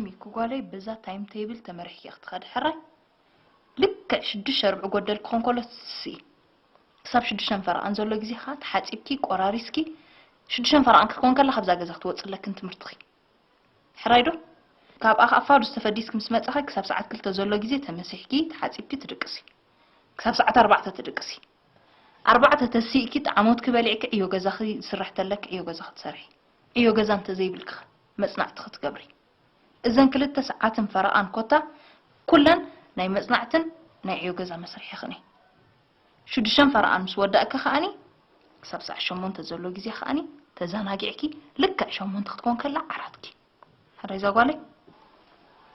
ሚኩ ጓለይ፣ በዛ ታይም ቴብል ተመሪሕኪ ክትኸዲ ሕራይ። ልክዕ ሽዱሽተ ርብዒ ጎደል ክኾን ከሎ ስኢ። ክሳብ ሽዱሽተ ፈረቓን ዘሎ ግዜ ኸዓ ተሓጺብኪ፣ ቆራሪስኪ፣ ሽዱሽተ ፈረቓን ክትኮን ከላ ካብዛ ገዛ ክትወጽእ ኣለክን ትምህርትኺ። ሕራይ ዶ? ካብ ኣኻፋ ዱስ ተፈዲስኪ ምስ መጻኺ ክሳብ ሰዓት ክልተ ዘሎ ግዜ ተመሲሕኪ፣ ተሓጺብኪ ትድቅሲ። ክሳብ ሰዓት ኣርባዕተ ትድቅሲ። ኣርባዕተ ተሲእኪ፣ ጣዕሞትኪ በሊዕኪ፣ ዕዮ ገዛኺ ዝስራሕ ተለኪ፣ ዕዮ ገዛኺ ትሰርሒ። ዕዮ ገዛ እንተዘይብልኪ ኸ መጽናዕቲ ክትገብሪ። እዘን ክልተ ሰዓትን ፈረቓን ኮታ ኩለን ናይ መጽናዕትን ናይ ዕዮ ገዛ መስርሒኽን እየን። ሽዱሽተ ፈረቓን ምስ ወዳእኪ ከኣኒ ክሳብ ሰዓት ሸሞንተ ዘሎ ግዜ ከኣኒ ተዘናጊዕኪ ልክዕ ሸሞንተ ክትኮን ከላ ዓራትኪ። ሕራይ እዛ ጓለይ?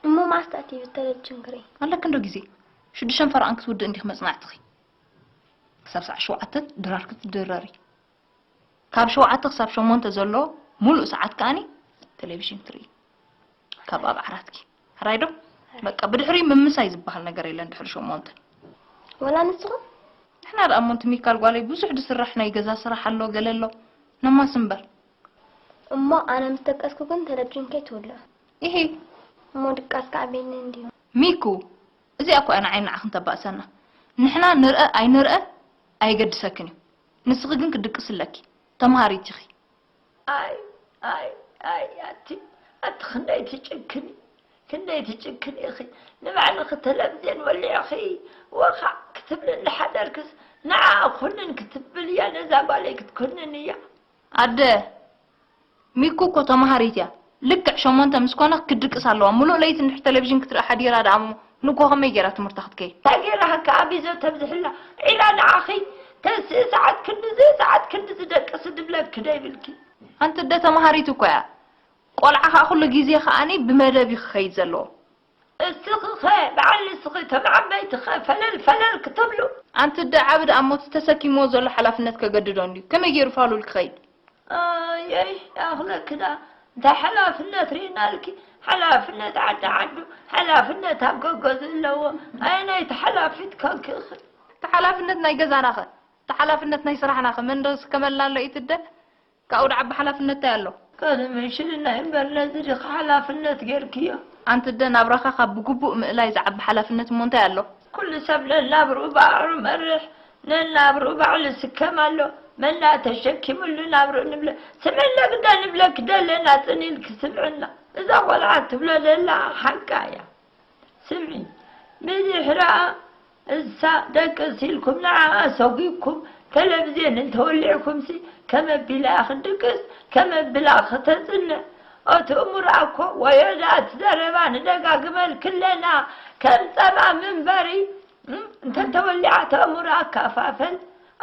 እሞ መዓስ ትኣትዊ ብተለቪዥን ክርኢ? ኣለኪ እንዶ ግዜ። ሽዱሽተ ፈረቓን ክትውድእ እንዲኺ መጽናዕትኺ። ክሳብ ሰዓት ሸውዓተ ድራርኪ ትድረሪ። ካብ ሸውዓተ ክሳብ ሸሞንተ ዘሎ ሙሉእ ሰዓት ከኣኒ ቴሌቪዥን ትርኢ። ካብ ኣብ ዓራትኪ። ሕራይ ዶ? በቃ ብድሕሪ ምምሳይ ዝበሃል ነገር የለን ድሕሪ ሸሞንተ። ወላ ንስኹም? ንሕና ደኣ እሞ፣ እንቲ ሚካል ጓለይ ብዙሕ ዝስራሕ ናይ ገዛ ስራሕ ኣሎ፣ ገለ ኣሎ። ነማስ እምበር። እሞ ኣነ ምስ ደቀስኩ ግን ቴሌቪዥን ከይትውልዑ። ኢሂ። እሞ ድቃስ ከዓብየኒ እንድዩ። ሚኩ፣ እዚኣ እኮ እያ ንዓይ ንዓኽን ተባእሰና። ንሕና ንርአ ኣይንርአ ኣየገድሰክን እዩ። ንስኺ ግን ክትድቅሲ ኣለኪ። ተምሃሪት ኢኺ። ኣይ፣ ኣይ፣ ኣይ፣ ኣቲ፣ ኣቲ ክንደይ ትጭክኒ፣ ክንደይ ትጭክኒ ኢኺ። ንባዕልኺ ተለብዜን ወሊዕኺ ወኻዕ ክትብሊ እንዳሓደርክስ፣ ንዓ ኩንን ክትብል እያ፣ ነዛ ጓለይ ክትኩንን እያ። ኣደ፣ ሚኩ እኮ ተምሃሪት እያ። ልክዕ ሸሞንተ ምስ ኮነ ክትድቅስ ኣለዋ። ሙሉእ ለይቲ እንድሕር ቴሌቪዥን ክትርኢ ሓዲራ ደኣ እሞ፣ ንግሆ ከመይ ገይራ ትምህርታ ክትከይድ? እንታይ ገይራ ከኣ ቢዞ ተብዝሕላ? ዒላ ንዓኺ፣ ተስኢ ሰዓት ክንድዚ፣ ሰዓት ክንድዚ ደቅሲ ድብለኪ ዶ ይብልኪ? ኣንቲ ኣደ ተምሃሪት እኮ እያ። ቆልዓ ከኣ ኩሉ ግዜ ከኣኒ ብመደብ እዩ ክኸይድ ዘለዎ። እስኺ ኸ፣ በዓል ንስኺ፣ እቶም ዓበይቲ ኸ ፈለል ፈለል ክትብሉ? ኣንቲ ኣደ ዓቢ ደኣ እሞ እቲ ተሰኪምዎ ዘሎ ሓላፍነት ከገድዶ እንድዩ። ከመይ ገይሩ ፋሉል ክኸይድ? ኣየይ፣ ይኣኽለኪ ደኣ። እንታይ ሓላፍነት ርኢናልኪ? ሓላፍነት ዓዲ ዓዱ፣ ሓላፍነት ኣብ ገገዝኡ ኣለዎ። ኣየነይቲ ሓላፊት ኮንኪ ኢኺ? እቲ ሓላፍነት ናይ ገዛና ኸ? እቲ ሓላፍነት ናይ ስራሕና ኸ? መን ዶ ዝስከመልና ኣሎ ኢቲ ኣደ? ካብኡ ደኣ ዓቢ ሓላፍነት እንታይ ኣሎ? ከም ምሽልናይ እምበር ነዚ ዲኺ ሓላፍነት ጌርክዮ? ኣንቲ ኣደ ናብራኻ ካብ ብግቡእ ምእላይ ዝዓቢ ሓላፍነት እሞ እንታይ ኣሎ? ኩሉ ሰብ ነናብርኡ ባዕሉ መርሕ፣ ነናብርኡ ባዕሉ ስከም ኣሎ። መና ተሸኪምሉ ናብርኡ ንብለ። ስምዕና ግዳ ንብለኪ ደለና ጽን ኢልኪ ስምዕና። እዛ ቆልዓ ትብሎ ደላ ሓቃ እያ። ስምዒ፣ ብድሕራ እሳ ደቅስ ኢልኩም ንዓኣ ሰጒግኩም፣ ተለቪዝየን እንተወሊዕኩምሲ ከመ ቢላ እያ ክትድቅስ፣ ከመ ቢላ ከተጽንዕ። እቲ እሙራ እኮ ወዮ ደኣ እቲ ዘረባ ንደጋግመልኪ ኣለና፣ ከም ጸማም እምበሪ፣ እም፣ እንተተወሊዓ እቲ እሙራ ኣካፋፈል፣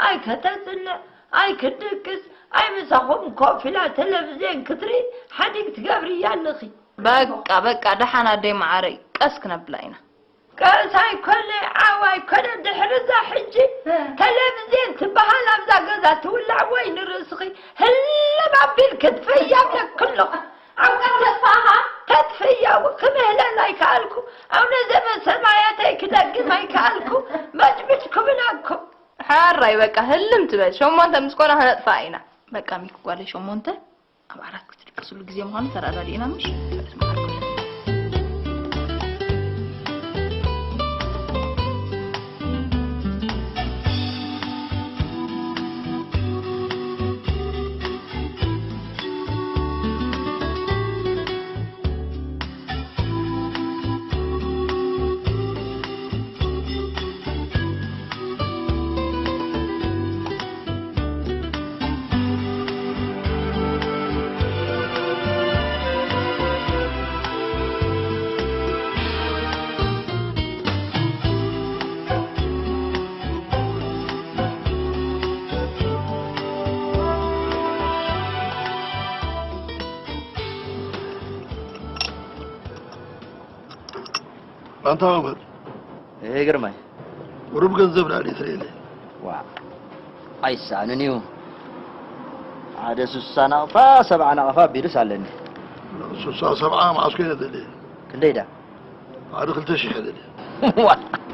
ኣይከተጽንዕ፣ ኣይክትድቅስ፣ ኣይ ምሳኹም ኮፍ ኢላ ተለቪዝየን ክትርኢ ሓዲግ ትገብርያ ኣለኺ። በቃ፣ በቃ፣ ደሓን ኣደይ መዓረይ፣ ቀስ ክነብላ ኢና። ቀስ ኣይኮነ፣ ዓው ኣይኮነ፣ ድሕሪ እዛ ሕጂ እ። ተለቪዝየን ትበሃል ኣብዛ ገዛ ትውላዕ ወይ ንርእስኺ ህልም ኣቢል ክትፍያ ብለኪ ኣለኹ። ዓው ቀስ ተጥፍኣኻ? ተጥፍያ፣ ክምህለል ኣይከኣልኩ፣ ኣብ ነዘመ ሰማያተይ ክደግም ኣይከኣልኩ፣ መጭምጭ ክብለኩም። ሓራይ በቃ ህልም ትበል፣ ሸሞንተ ምስ ኮና ክነጥፍኣ ኢና። በቃ ሚኪ ጓለይ ሸሞንተ ኣብ ዓራት ክትድቅስሉ ግዜ ምዃኑ ተረዳዲእና ምሽ? ኣንታ መምህር። እህ፣ ግርማይ። ቁሩብ ገንዘብ ደኣ ትርእየለይ? ዋ፣ ኣይሰኣንን እዩ። ሓደ ስሳ ናቕፋ፣ ሰብዓ ናቕፋ ኣቢሉስ ኣለኒ። ስሳ ሰብዓ መዓስ ኮይነ ደልየ? ክንደይ ደኣ? ሓደ ክልተ ሽሕ ደልየ። ዋ።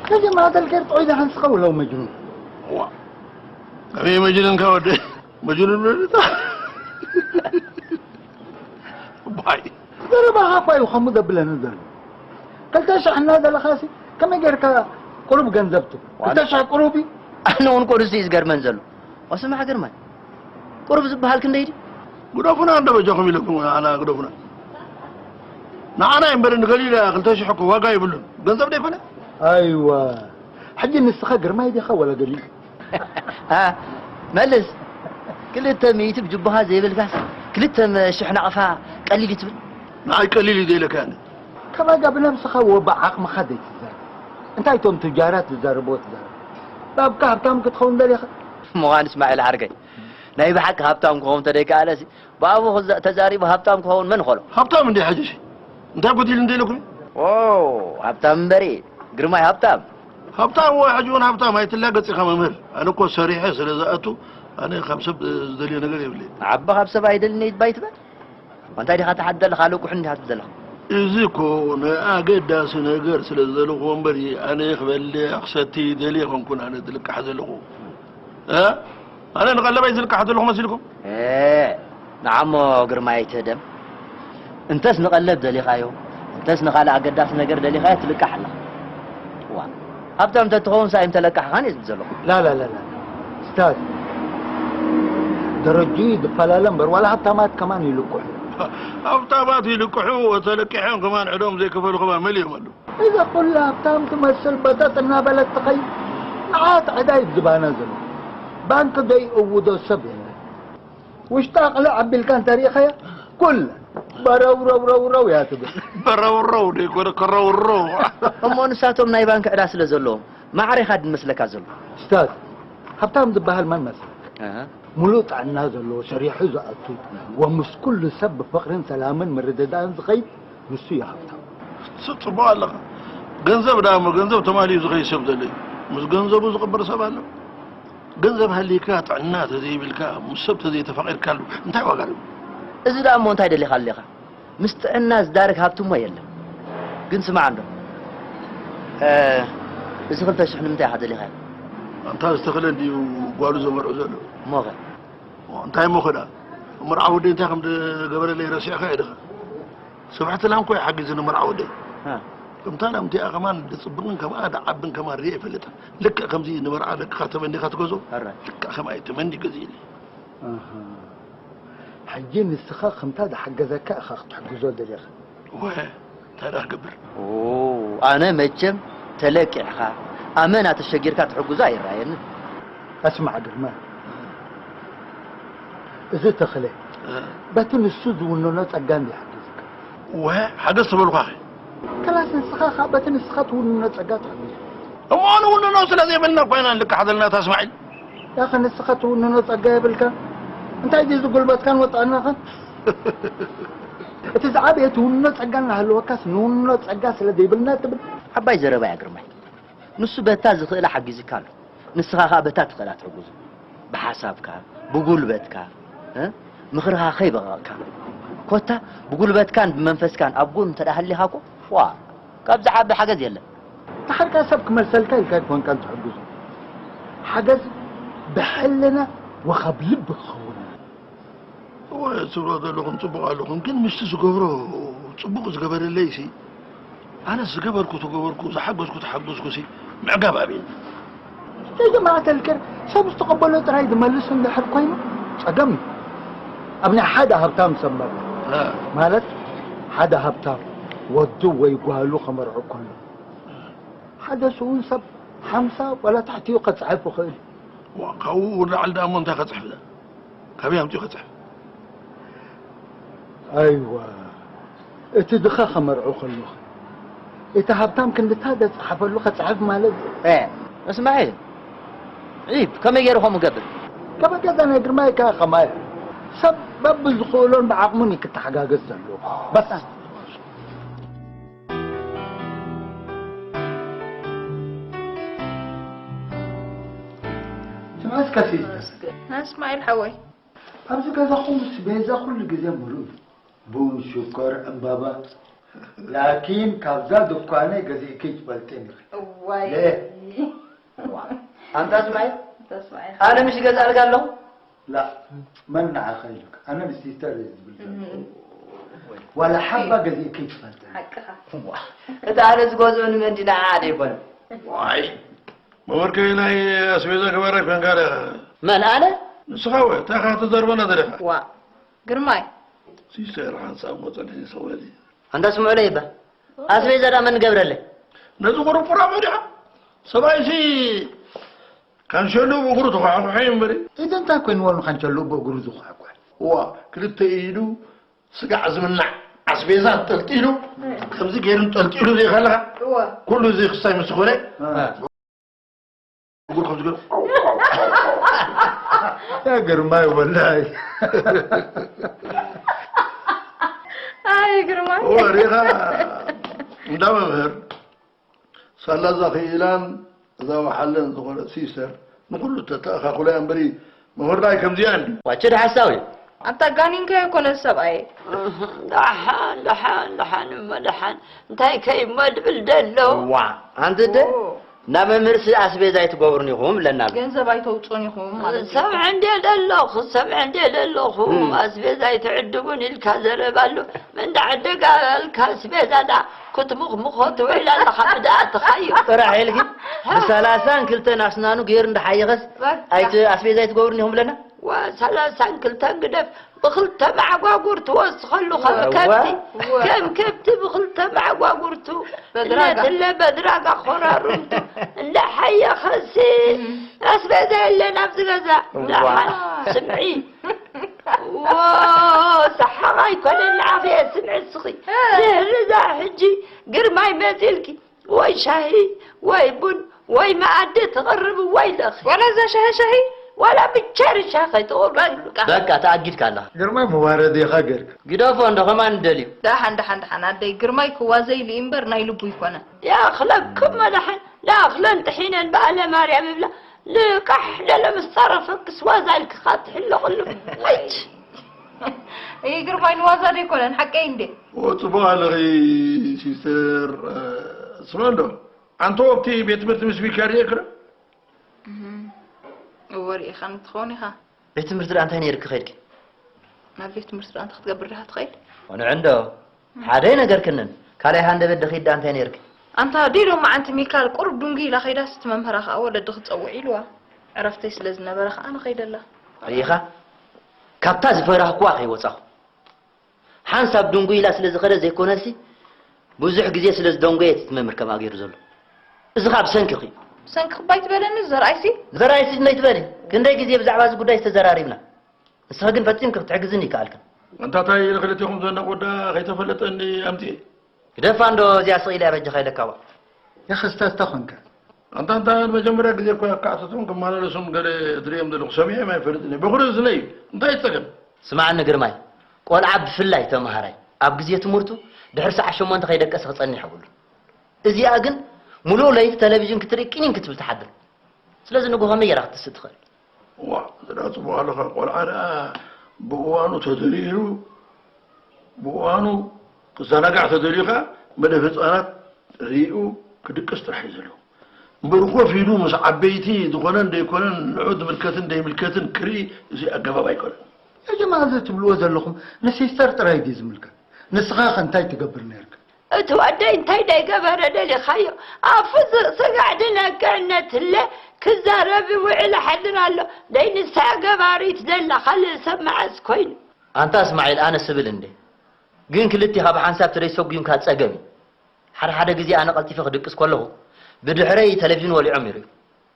ከዚ ማእከል ገይር ጥዑይ ደሓን ስቐው ለው መጅኑን። ዋ። ከመይ መጅኑን ከ ወደ? መጅኑን ነታ። ባይ። ዘረባኻ እኳ እዩ ከምኡ ዘብለኒ ዘሎ። ክልተ ሽሕ እናበልኻሲ ከመይ ጌርካ ቁሩብ ገንዘብ ትብል? ዋላ ክልተ ሽሕ ቁሩብ እዩ። ኣነ እውን እኮ ንሱ እዩ ዝገርመን ዘሎ። ወስማዕ ግርማይ፣ ቁሩብ ዝበሃል ክንደይ ድዩ? ግደፉና እንዶ በጃኹም ኢለኩም፣ ንዓና ግደፉና። ንዓና እዩ እምበር ንገሊላ ክልተ ሽሕ እኮ ዋጋ የብሉን። ገንዘብ ዶ ኣይኮነ? ኣይዋ፣ ሕጂ ንስኻ ግርማይ ዲኻ ወላ ገሊላ? ኣ፣ መልስ። ክልተ ሚእቲ ብጅቡኻ ዘይብልካስ ክልተ ሽሕ ናቕፋ ቀሊል እዩ ትብል? ንዓይ ቀሊል እዩ ዘይለካ ኣነ። ካባጋ ብነብስኻ ወ ብዓቕምኻ ዘይትዛረብ። እንታይ እቶም ቱጃራት ዝዛረብዎ ትዛረብ? ባብካ ሃብታም ክትኸውን ደሊኻ? ምዃን እስማኤል ዓርከይ፣ ናይ ብሓቂ ሃብታም ክኸውን ተደይከኣለሲ፣ ብኣፉ ክዛ-፣ ተዛሪቡ ሃብታም ክኸውን መን ኾሎ? ሃብታም እንደ ሕጂ እሺ። እንታይ ጎዲሉ እንደ ኢለኩም? ኦ፣ ሃብታም እምበሪ፣ ግርማይ ሃብታም። ሃብታም ወይ ሕጂ እውን ሃብታም ኣይትላገጽ ኢኻ መምህር። ኣነ እኮ ሰሪሐ ስለ ዝኣቱ፣ ኣነ ካብ ሰብ ዝደልዮ ነገር የብለይ። ዓቢ ካብ ሰብ ኣይደልን እየ ባይ ትበል? እንታይ ዲኻ ትሓት ዘለኻ? ልቁሕ እንዲኻ ትብል ዘለኻ? እዚ እኮ ንኣገዳሲ ነገር ስለ ዝደለኹዎ እምበሪ፣ ኣነ ክበልዕ ክሰቲ ደልየ ኮንኩን ኣነ ዝልቃሕ ዘለኹ። እ? ኣነ ንቐለበይ ዝልቃሕ ዘለኹ መሲልኩም? እ፣ ንዓሞ ግርማይ ኣይትህደም። እንተስ ንቐለብ ደሊኻዮ፣ እንተስ ንኻልእ ኣገዳሲ ነገር ደሊኻዮ ትልቃሕ ኣለኻ። ዋ፣ ሃብታም እንተትኸውን ሳይ ምተለቃሕኻን እየ ዝብል ዘለኹ። ላ፣ ላ፣ ላ፣ ላ። ስታዝ፣ ደረጅኡ ይፈላለ እምበር፣ ዋላ ሃብታማት ከማን ይልቅሑ። ሃብታማት ይልቅሑ፣ ተለቂሖም ከማን ዕዶም ዘይከፈሉ ከማን መሊኦም ኣለዉ። እዛ ኩላ ሃብታም ትመስል በጠጥ እናበለት ትኸይድ፣ ንዓት ዕዳ እዩ ዝባና ዘሎ። ባንክ ዘይእውዶ ሰብ የለን። ውሽጣ ቅልዕ ኣቢልካ እንተሪኢኻያ፣ ኩላ በረውረውረውረው እያ ትብል። በረውረው ደይኮነ፣ ከረውረው። እሞ ንሳቶም ናይ ባንክ ዕዳ ስለ ዘለዎም፣ ማዕረ ኢኻ ድመስለካ ዘሎ። ስታዝ፣ ሃብታም ዝበሃል መን መሰለካ? ኣሃ። ሙሉእ ጥዕና ዘለዎ፣ ሰሪሑ ዝኣቱ፣ ወምስ ኩሉ ሰብ ብፍቕርን ሰላምን ምርድዳእን ዝኸይድ ንሱ እዩ ሃብታም። ስ-፣ ጽቡቕ ኣለኻ። ገንዘብ ደኣ እሞ፣ ገንዘብ ተማሊኡ ዝኸይድ ሰብ ዘሎ እዩ። ምስ ገንዘቡ ዝቕበር ሰብ ኣሎ? ገንዘብ ሃሊካ፣ ጥዕና ተዘይብልካ፣ ምስ ሰብ ተዘይተፋቒርካሉ፣ እንታይ ዋጋ ኣለዎ? እዚ ደኣ እሞ እንታይ ደሊኻ ኣለኻ? ምስ ጥዕና ዝዳረግ ሃብቲ እሞ የለን። ግን ስማዕ እንዶ፣ እ፣ እዚ ክልተ ሽሕ ንምንታይ ኢኻ ደሊኻዮ? ኣንታ ዝተኽለ እንድዩ ጓሉ ዘመርዖ ዘሎ። እሞ ኸ? እንታይ እሞ ኸ ደኣ? መርዓ ወደይ እንታይ ከም ዝገበረለይ ረሲዕካዮ ዲኻ? ስብሕቲ ላም እኮ እዩ ሓጊዙኒ መርዓ ወደይ። እ። ከምታ ላም እቲኣ ከማን ድጽብቕን ከምኣ ድዓብን ከማን ርእየ ኣይፈልጥን። ልክዕ ከምዚ ንመርዓ ደቅኻ ተመኒኻ ትገዝኦ፣ ሕራይ። ልክዕ ከምኣ እዩ ተመኒ ገዚእለይ። ኣሃ። ሕጂ ንስኻ ከምታ ዝሓገዘካ ኢኻ ክትሕግዞ ደሊኻ። ወ፣ እንታይ ደኣ ክገብር? ኦ፣ ኣነ መቸም ተለቂሕካ፣ ኣመና ተሸጊርካ ትሕግዞ ኣይረኣየንን። ኣስማዕ ግርማ፣ እዚ ተኽለ፣ እ። በቲ ንሱ ዝውንኖ ጸጋ እንዲ ይሓግዝካ። ወ፣ ሓገዝ ተበልኳኸ? ከላስ ንስኻ ኸኣ በቲ ንስኻ ትውንኖ ጸጋ ትሕግዞ። እሞ ንውንኖ ስለ ዘይብልና እኮ ኢና ንልቃሕ ዘለና ኣስማዒል። ያኸ ንስኻ ትውንኖ ጸጋ የብልካ። እንታይ ድዩ ዝጉልበትካን ወጣዕናኻን? እቲ ዝዓበየ ትውንኖ ጸጋ እናሃለወካስ ንውንኖ ጸጋ ስለ ዘይብልና ትብል። ዓባይ ዘረባ እያ ግርማይ። ንሱ በታ ዝኽእላ ሓጊዝካ ኣሎ። ንስኻ ኸኣ በታ ትኽእላ ትሕግዞ። ብሓሳብካ፣ ብጉልበትካ፣ እ? ምኽርኻ ከይበቐቕካ። ኮታ ብጉልበትካን ብመንፈስካን ኣብ ጎኑ እንተ ደኣ ሃሊኻ እኮ፣ ዋ፣ ካብ ዝዓቢ ሓገዝ የለን። ደሓርካ ሰብ ክመልሰልካ ኢልካ ኣይኮንካን ትሕግዞ። ሓገዝ ብሕልና ወኻብ ልቢ ክኸውን። እወ፣ ትብሎ ዘለኹም ጽቡቕ ኣለኹም፣ ግን ምስቲ ዝገብሮ ጽቡቕ ዝገበረለይሲ፣ ኣነስ ዝገበርኩ ተገበርኩ፣ ዝሓገዝኩ ተሓገዝኩሲ ምዕጋብ ኣበየኒ? ዘይተማእተልክር ሰብ ዝተቐበሎ ጥራይ ዝመልስ እንድሕር ኮይኑ ጸገም እዩ። ኣብ ናይ ሓደ ሃብታም ሰብ መርዓ፣ እ። ማለት ሓደ ሃብታም ወዱ ወይ ጓሉ ከመርዖ ከሎ፣ ሓደ ስዉን ሰብ ሓምሳ ዋላ ታሕቲኡ ከጽሕፍ ይኽእል። ዋ፣ ካብኡ ንላዕሊ ደኣ እሞ እንታይ ከጽሕፍ ደኣ? ካበይ ኣምጺኡ ከጽሕፍ? ኣይዋ፣ እቲ ድኻ ከመርዖ ከሎኸ፣ እቲ ሃብታም ክንድታ ዘጽሓፈሉ ከጽሕፍ ማለት እዩ። እ፣ እስማዒል፣ ዒብ፣ ከመይ ገይሩ ከምኡ ገብር? ከመይ ገዛ ናይ ግርማይ ከኣ ከማይ። ሰብ በብዝኽእሎን ብዓቕሙን እዩ ክተሓጋገዝ ዘለዎ። በስ። ትመስገን ሲስተር። እስማዒል ሓወይ። ኣብዚ ገዛኹም ምስ ቤዛ ኩሉ ግዜ ምሉእ እዩ። ቡን፣ ሽኮር፣ ዕምባባ። ላኪን ካብዛ ድኳነይ ገዚእኪ ትፈልጥን ኢኺ። እዋይ። ለ። ዋ። ኣንታ እስማዒል፣ ኣንታ እስማዒል። ኣነ ምሽ ገዛእልካ ኣለኹ? ላ፣ መን ንዓኻ ኢሉካ? ኣነ ንሲስተር እየ ዝብል ዘለኹ። እም። ዋላ ሓባ ገዚእኪ ትፈልጥ? ሓቅኻ። እዋ፣ እቲ ኣነ ዝገዝኦ ንመን ድዩ ንዓኣ ዶ ኣይኮነን? ዋይ መበርከይ ናይ ኣስቤዛ ገባራይ ኮንካ ዲኻ? መን ኣነ? ንስኻ ወ እንታይ ኻ ትዘርበና ዘለኻ? ዋ ግርማይ ሲስተር ሓንሳብ መፀኒ ሰውለኒ ኣንታ ስምዑለይ እባ ኣስቤዛ ዳ መን ገብረለይ? ነዚ ቁርቁራ መዲኻ ሰብኣይሲ ካንሸሉ ብእግሩ ተኳሕኩሐ እዩ እምበሪ ኢደ እንታይ ኮይንዎ ንካንቸሎ ብእግሩ ዝኳሕኳሕ? እዋ ክልተ ኢዱ ስጋዕ ዝምናዕ ኣስቤዛ ጠልጢሉ ከምዚ ገይሩ ጠልጢሉ ዘይከለካ ኩሉ እዚ ክሳይ ምስ ኮነ እግሩ ከምዚ ገይሩ ያ ግርማይ ወላይ ኣይ ግርማይ ወሪኻ እንዳ መምህር ሳላ እዛ ክኢላን እዛ ወሓለን ዝኾነት ሲስተር ንኹሉ ተተኣኻኹላ እያ እምበሪ መምህርና ከምዚኣ እንዲ ዋቸድ ሓሳዊ ኣንታ ጋኒንካ ይኮነ ሰብኣየ ደሓን ደሓን ደሓን እሞ ደሓን እንታይ ከይሞ ድብል ደሎ ዋ ኣንቲ ደ እንዳ መምህርሲ ኣስቤዛ ኣይትገብሩን ኢኹም ለና ገንዘብ ኣይተውፅኡን ኢኹም ማለት እዩ። ሰምዐ እንድየ ደለኹ ሰምዐ እንድየ ደለኹ ኣስቤዛ ኣይትዕድጉን ኢልካ ዘረባ ኣሎ መን ዳዕደጋ ኣልካ ኣስቤዛ ዳ ክትምኽምኾ ትውዕል ኣለኻ ብድኣትኻዮ ጥራሕ ኢልኪ ብሰላሳን ክልተን ኣስናኑ ገይሩ እንዳሓየኸስ ኣይቲ ኣስቤዛ ኣይትገብሩን ኢኹም ብለና ወሰላሳን ክልተን ግደፍ ብኽልተ መዓጓጉር ትወስኸሉ ከም ከብቲ ከም ከብቲ ብኽልተ መዓጓጉርቱ እነትለ በድራጋ ኾራሩምቱ እንዳሓየኸሲ ኣስቤዛ የለን ኣብዚ ገዛ ደሓን ስምዒ ሰሓቕ ኣይኮነን ንዓኺ እየ ስምዒ እስኺ ድሕሪ እዛ ሕጂ ግርማይ መፂልኪ ወይ ሻሂ ወይ ቡን ወይ መኣዲ ትቕርብ ወይ ለኺ ዋላ እዛ ሻሂ ሻሂ ዋላ ብቸርሻ ከይትቕርብ በቃ ተኣጊድካ ኣለኻ ግርማይ መዋረድ ኢኻ ገርካ ግደፎ እንዶ ከማን እንደልዩ ደሓን ደሓን ደሓን ኣደይ ግርማይ ክዋዘ ኢሉ እምበር ናይ ልቡ ይኮነ ያኽለክም መድሓን ላኽለን ጥሒነን በኣለ ማርያም ይብላ ልቃሕ ደለ ምስ ጸረፈክስ ዋዛ ኢልክኻ ትሕለቕሉ ኣይት ይግርማይ ንዋዛ ዶ ይኮነን ሓቀይ እንዴ ጽቡቕ ኣለኺ ሲስተር ስማ እንዶ ኣንተ ወቅቲ ቤት ትምህርቲ ምስ ቢካ ርኤክረ እወ ርኢኻኒ ትኸውን ኢኻ ቤት ትምህርቲ ደኣ እንታይ ነይርኪ ከይድኪ ናብ ቤት ትምህርቲ ደኣ እንታይ ክትገብር ዲኻ ትኸይድ ቆንዖ እንዶ ሓደ ነገር ክንን ካልኣይ ሃንደበት ደኺድ ደኣ እንታይ ነይርኪ ኣንታ ደይ ሎማዓንቲ ሚካል ቁሩብ ዱንጉ ኢላ ከይዳስ እቲ መምህራ ከዓ ወለዲ ክትፀውዕ ኢልዋ ዕረፍተይ ስለ ዝነበረ ከዓ ንኸይደላ ርኢኻ ካብታ ዝፈራህኩዋ ከይወፃኹ ሓንሳብ ድንጉ ኢላ ስለ ዝኸደ ዘይኮነሲ ብዙሕ ግዜ ስለ ዝደንጎየ እቲ መምህር ከምኣ ገይሩ ዘሎ እዚ ኸኣ ብሰንክኺ እዩ። ብሰንክኺ እባ ኣይትበለኒ ዘርኣይሲ። ዘርኣይሲ ነይትበሊ ክንደይ ግዜ ብዛዕባ እዚ ጉዳይ ዝተዘራሪብና ንስኺ ግን ፈጺምኪ ክትሕግዝኒ ኣይከኣልክን። ኣንታ ታይ ንኽልቴኹም ዘንቕ ወዳ ከይተፈለጠኒ ኣምጺኤ። ግደፋ እንዶ እዚኣ ስቕ ኢለ እያ በጃኻ ኢለካ ዋእ። ያኺ እስታዝ ታይ ኾንካ? ኣንታ ኣንታ ንመጀመርያ ግዜ እኮ ኣካዕተቶም ክመላለሱን ገለ እትርእዮም ዘለኹ ሰሚዐዮም ኣይፈልጥን እየ። በኹሪ እዝነይ እንታይ እዩ ጸገም? ስምዓኒ ግርማይ፣ ቆልዓ ብፍላይ ተምሃራይ ኣብ ግዜ ትምህርቱ ድሕሪ ሰዓት ሸሞንተ ከይደቀሰ ክጸንሕ የብሉን። እዚኣ ግን ሙሉእ ለይቲ ተለቪዥን ክትርኢ ቂኒን ክትብል ትሓድር። ስለዚ ንግሆ ከመይ ጌራ ክትስእ ትኽእል? ዋእ፣ እዛ ደኣ ጽቡቕ ኣለኻ። ቆልዓ ደኣ ብእዋኑ ተደልዩ፣ ብእዋኑ ክዘናጋዕ ተደልዩ ከኣ መደብ ህጻናት ርእዩ ክድቅስ ጥራሕ እዩ ዘለዎ። እምበር ኮፍ ኢሉ ምስ ዓበይቲ ዝኾነን ዘይኮነን ንዑ ዝምልከትን ዘይምልከትን ክርኢ እዚ ኣገባብ ኣይኮነን። ያ ጀማዓ እዚ ትብልዎ ዘለኹም ንሲስተር ጥራይ ድዩ ዝምልከት? ንስኻ ኸ እንታይ ትገብር ነይርካ? እቲ ወደይ እንታይ ደይገበረ ደሊኻዮ ኣፉ ዝቕስጋዕ ድነግዕነትለ ክዛረብ ይውዕል ሓድር ኣሎ ደይ ንሳ ገባሪት ደላ ካልእ ሰብ መዓስ ኮይኑ ኣንታ እስማዒል ኣነ ስብል እንዴ ግን ክልቲኻ ብሓንሳብ ተደይሰጉምካ ጸገም እዩ ሓደ ሓደ ግዜ ኣነ ቀልጢፈ ክድቅስ ከለኹ ብድሕረይ ተለቪዥን ወሊዖም ይርእዩ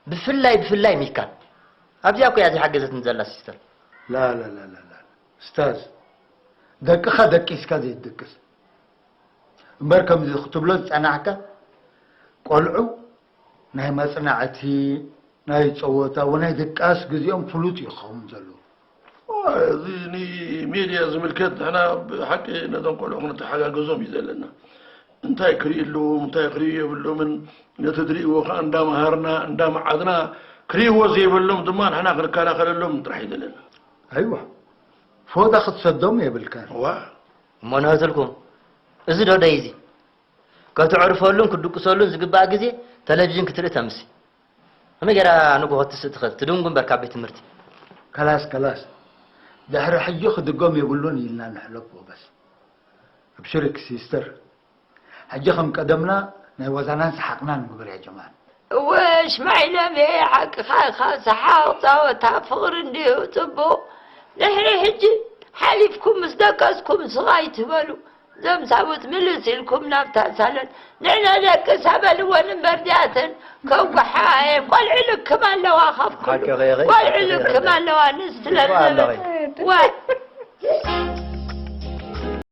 ብፍላይ ብፍላይ ሚካል ኣብዚኣ እኮ እያ ዘይሓገዘትኒ ዘላ ሲስተር ላላላላላ ስታዝ ደቅኻ ደቂስካ ዘይትድቅስ እምበር ከምዚ ክትብሎ ዝጸናሕካ ቆልዑ ናይ መጽናዕቲ፣ ናይ ጸወታ ወናይ ድቃስ ግዜኦም ፍሉጥ እዩ ክኸውን ዘለዎ። እዚ ንሜድያ ዝምልከት ንሕና ብሓቂ ነቶም ቆልዑ ክንተሓጋገዞም እዩ ዘለና። እንታይ ክርእዩ ኣለዎም፣ እንታይ ክርእዩ የብሎምን፣ ነቲ ዝርእይዎ ከኣ እንዳመሃርና፣ እንዳመዓድና፣ ክርእይዎ ዘይብሎም ድማ ንሕና ክንከላኸለሎም ጥራሕ እዩ ዘለና። ኣይዋ ፎጣ ክትሰዶም የብልካን። እዋ እሞ ንሀትልኩም እዚ ዶ ደይ እዚ ከተዕርፈሉን ክትድቅሰሉን ዝግባእ ግዜ ተለቪዥን ክትርኢ ተምሲ። ከመይ ገይራ ንግሆ ክትስእ ትኽእል? ትድንጉ እምበር ካብ ቤት ትምህርቲ። ከላስ ከላስ ድሕሪ ሕጂ ክድገም የብሉን ኢልና ንሕለፎ በስ። ኣብሽርክ ሲስተር፣ ሕጂ ከም ቀደምና ናይ ዋዛናን ሰሓቕናን ንግበር ያ ጀማል። እወ ሽማዒለሜ፣ ሓቅኻ ኢኻ። ሰሓቕ፣ ፃወታ፣ ፍቕሪ እንድዩ ፅቡቕ። ድሕሪ ሕጂ ሓሊፍኩም ምስ ደቀስኩም ስቕ ኣይትበሉ። እዞም ሳቡት ምልስ ኢልኩም ናብታ ሳሎን። ንሕና ደቅሳ በልወን እምበር እዚኣተን ከጉሓ እየን። ቆልዑ ልክም ኣለዋ ካብ ኩሉ። ሓቅኺ ኢኺ፣ ቆልዑ ሓቅኺ ኢኺ። ልክም ኣለዋ ንስትለን ይግባእ ኣለኺ። ዋይ